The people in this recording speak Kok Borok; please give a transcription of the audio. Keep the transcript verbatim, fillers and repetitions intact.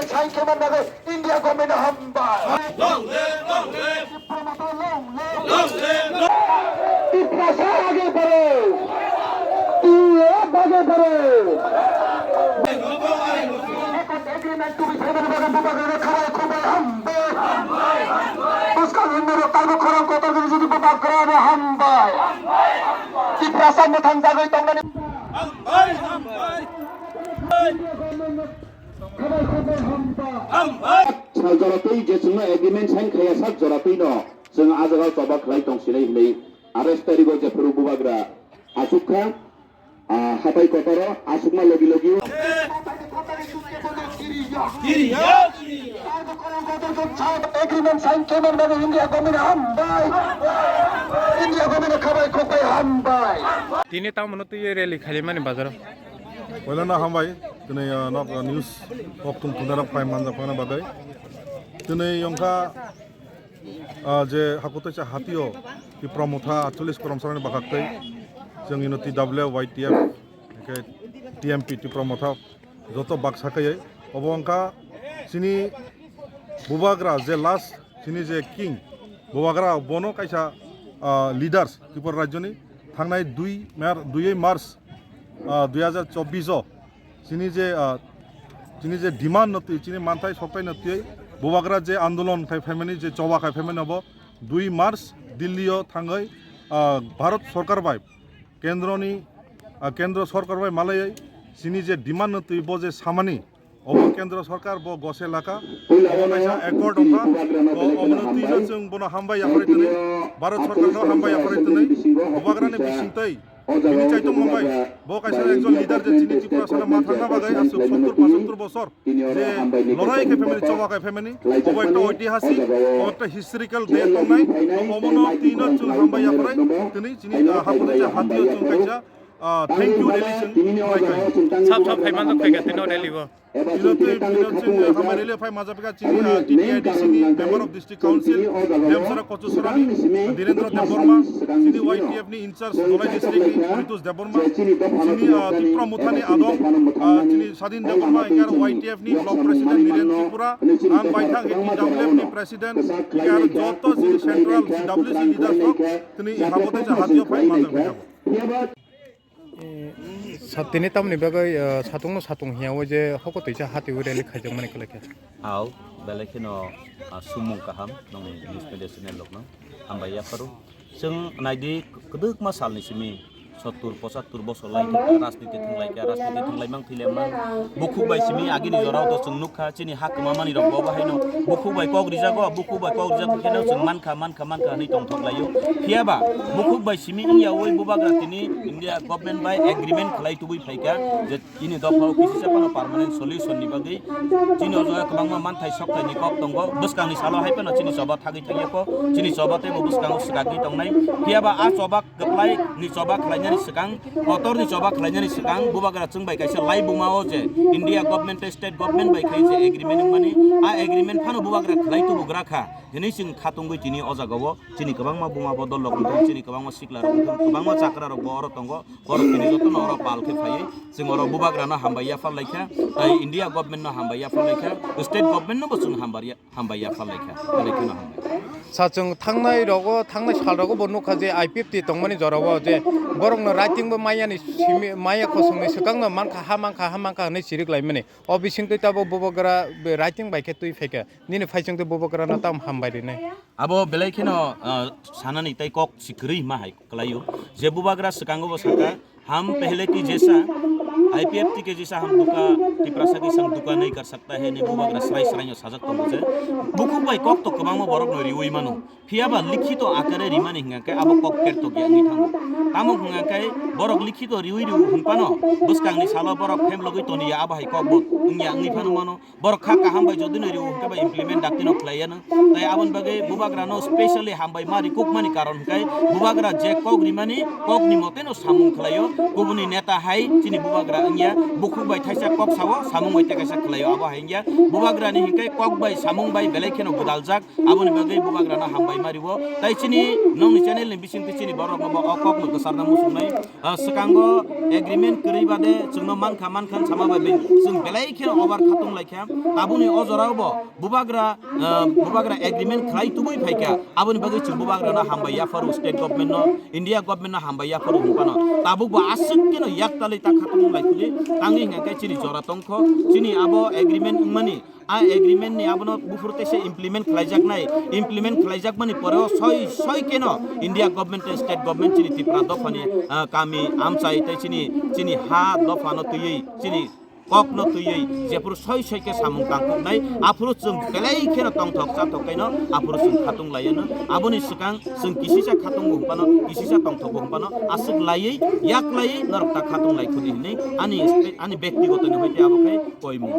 Sai khe man bagwi India government hambai. Long live, long live. Tiprasa age baro. Tiye bage baro. Agreement to be favorable bagwi bubagra khabai khubai hambai. Buskang hindu rok taibo khorang kotor gini jodi bubagra hambai. Tiprasa mwthang jagwi tongnani. Sal joratwi je chwngno agreement sign khaiya sak joratwino chwng ah jagao choba khlai tong sinai hinwi arais tarigo jephuru bubagra achukha, ah, hatai kotoro achukma logi logi. Agreement sign khe man bagwi India government hambai. India government khabai khokbai hambai. Tini tamo no twi rally khalimani bazaro. Poilano hambai, tini, ah, nok, ah, news kok tung tunarok phai manjak phana bagwi. Tini yongkha, ah, je hakutwi cha hatio Tipra Motha atchollis korom sarani bakhaktwi. Jeng ino T W Y T F, hingke T M P Tipra Motha joto baksa kaiye. Obo wngkha chini bubagra je last chini je king bubagra bono kaisa, ah, leaders Tripura rajyoni thangnai dui Mar-, dui March, ah, dui hajar chobbish o chini je, ah, chini je demand no twi, chini manthai soktai no twi bubagra je andolon khai phaimani, je choba khai phaimani obo dui March Delhi o thangwi, ah, Bharat Sarkar bai kendroni, ah, kendro sorkar bai malaiwi chini je demand no twi bo je samani, obo kendro sorkar bo gose laka, obo kaisa accord wngkha, bo obono twino chwng bono hambai yapharwi twnwi, Bharat sorkar no hambai yapharwi twnwi, bubagrani bisingtwi bini chaitung mangbai, bo kaisa ekjon leader je chini Tripura sana ma thangna bagwi aswk sottur pachottur bosor je lorai khai phaimani, choba khai phaimani, obo ekta oitihasik, obo ekta historical day tongnai, obono twino chwng hambai yapharwi twnwi chini, ah, haphano je hatio chwng kaisa, ah, thank you rally chwng khlai khai. Sab sab phai manjak phai kha tino rally bo. Tino twi, tino chwng, ah, hambai rally phai manjak phai kha chini, ah, T T I D C ni member of District Council, Demsara Kochusora ni Dhirendra Debbarma, chini Y T F ni in charge Dholai district ni Poritos Debbarma, chini, ah, Tipra Motha ni adong, ah, chini Sadin Debbarma, hingke aro Y T F ni block president Niren Tripura, ang bai thang T W F ni president, hingke aro joto chini central C W C leaders rok, tini habote je hatio phai manjak phai kha. Eh, sa-, tini tamoni bagwi, eh, satung no satung hiya o je hoko twisa hati o rally khaijak mani kwlai kha. Au, belai kheno, ah, sumung kaham nongni news media channel rokno hambai yapharo. Chwng naidi kwdwkma salni simi sottur pochattur bosor lai kha rajniti thwng lai kha, rajniti thwng lai mang thwi lai mang. Bukhuk bai simi agini jorao to chwng nukha chini ha kwma mani rok bo haino bukhuk bai kok rijago, bukhuk bai kok rijak kheno chwng mankha, mankha, mankha hinwi tongthok laio. Phiya ba bukhuk bai simi wngya oi bubagra tini India government bai agreement khlai tubui phaikha je chini dophao kisisa phano permanent solution ni bagwi chini o jaga kwbangma manthai sokthai ni kok tongo. Bwskang ni salo hai phano chini choba thagwi thangya kho, chini choba teibo bwskango swkagwi tongnai. Phiya ba a choba kwplai ni choba khlainani swkang, kotor ni choba khlainani swkang bubagra chwng bai kaisa lai buma o je India government tei state government bai khai je agreement wngmani, a agreement phano bubagra khlai tubugra kha hinwi chwng kha tongwi tini o jaga o chini kwbangma buma bodol rok wngthang, chini kwbangma sikla rok wngthang, kwbangma chakra rok bo oro tongo, borok tini jotono oro pal khe phaiwi chwng oro bubagra no hambai yaphar lai kha, tei India government no hambai yaphar lai kha, state government no bo chwng hambai ya-, hambai yaphar lai kha, belai kheno hambai. Sa chwng thangnai rogo, thangnai sal rogo bo nukha je I P F T tongmani jorao je borokno writing bo mayani simi, maya khosongni swkangno mankha, ha mankha, ha mankha hinwi sirik laimani. O bisingtwi tabuk bubagra be writing bai khe twi phaikha. Nini phaichwng twi bubagrano tamo hambai rinai. Abo belai kheno, ah, sanani tei kok si kwrwi ma hai kwlaio. Je bubagra swkango bo sakha, "Hum pehle ki jaisa, I P F T ke jaisa hum duka, Tiprasa ki sang duka nahi kar sakta hai," hinwi bubagra srai sraino sajak tongo je. Bukhuk bai kok to kwbangma borokno riwi mano. Phiya ba likhito akare rimani hwnga khe abo kok kertok ya wngwi thango. Tamo hwnga khe borok likhito riwi riwi hwn phano bwskangni salo borok phem logwi toniya abo hai kok bo wngya wngwi phano mano. Borok kha kaham bai jodi no riwo hwnkhe bai implement daktino khlai yano. Tai aboni bagwi bubagrano specially hambai ma rikukmani karon hwnkhe bubagra je kok rimani kokni moteno samung khlaio. Kubuni neta hai chini bubagra Wngya, bukhuk bai thaisa kok sao, samung bai tei kaisa khlaio, abo hai wngya. Bubagrani hinkhe kok bai, samung bai belai kheno gwdaljak, aboni bagwi bubagrano hambai ma rwo. Tai chini nongni channel ni bisingtwi chini borokno bo o kokno kwcharna muchungnai. Ah, swkango agreement kwrwi bade chwngno mankha, mankha sama bai bai chwng belai kheno over khatung laikha. Tabukni o jorao bo bubagra, ah, bubagra agreement khlai tubui phaikha. Aboni bagwi chwng bubagrano hambai yapharo, state government no, India government no hambai yapharo hwnphano. Tabuk bo aswk kheno yaktalwi ta khatung laikhuli, tangwi hwnkha khe chini jora tongkho, chini abo agreement wngmani, a agreement ni abono buphuru teisa implement khlaijaknai, implement khlaijakmani poreo soi soi kheno India government tei state government chini Tripura dophani, ah, kami amchai tei chini, chini ha dophano twiwi chini kokno twiwi jephuru soi soi khe samung tangkuknai, aphuru chwng belai kheno tongthok chathok kaino aphuru chwng khatung laiano. Aboni swkang chwng kisisa khatung bo hwnphano, kisisa tongthok bo hwnphano, aswk laiwi yak laiwi norok ta khatung laikhudi hinwi ani, ani bektigoto ni hoite abo khai koimung.